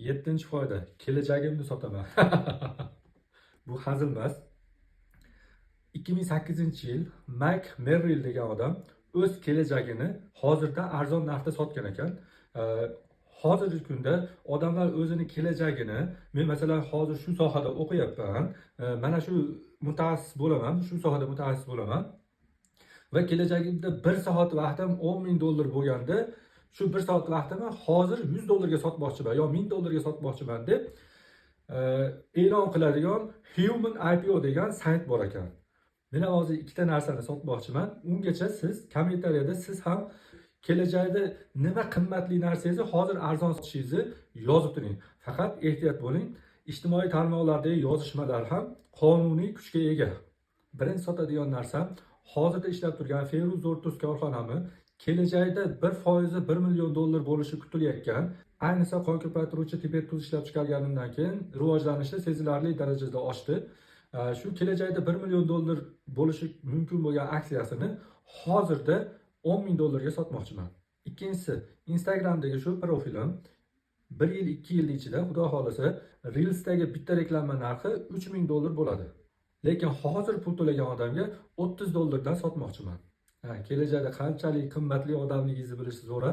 Yettinchi foyda: kelajagimni sotaman. Bu hazil emas. 2008-yil Mayk Merrill degan odam o'z kelajagini hozirda arzon narxda sotgan ekan. Hozirgi kunda odamlar o'zini kelajagini, men, masalan, hozir shu sohada o'qiyapman, mana shu mutaxassis bo'laman, shu sohada mutaxassis bo'laman va kelajagimda bir soat vaqtim 10 000 dollar bo'lganda, shu bir soat vaqtimni hozir 100 dollarga sotmoqchiman yo 1000 dollarga sotmoqchiman deb e'lon qiladigan Human IPO degan sayt bor ekan. Men ham hozir ikkita narsani sotmoqchiman. Ungacha siz kommentariyada siz ham kelajakda nima qimmatli narsangizni hozir arzon sotishingizni yozib turing. Faqat ehtiyot bo'ling, ijtimoiy tarmoqlardagi yozishmalar ham qonuniy kuchga ega. Birinchi sotadigan narsam: hozirda ishlab turgan Feruz Zo'rtuz korxonami kelajakda 1 foizi 1 million dollar bo'lishi kutilayotgan, ayniqsa qon ko'paytiruvchi Tibet tuz ishlab chiqarganimdan keyin rivojlanishi sezilarli darajada oshdi. Shu kelajakda 1 million dollar bo'lishi mumkin bo'lgan aksiyasini hozirda 10 000 dollarga sotmoqchiman. Ikkinchisi, Instagramdagi shu profilim bir yil, 2 yil ichida, xudo xohlasa, Reelsdagi bitta reklama narxi 3000 dollar bo'ladi, lekin hozir pul to'lagan odamga 30 dollardan sotmoqchiman. Ha, kelajakda qanchalik qimmatli odamligingizni bilish zo'r, a?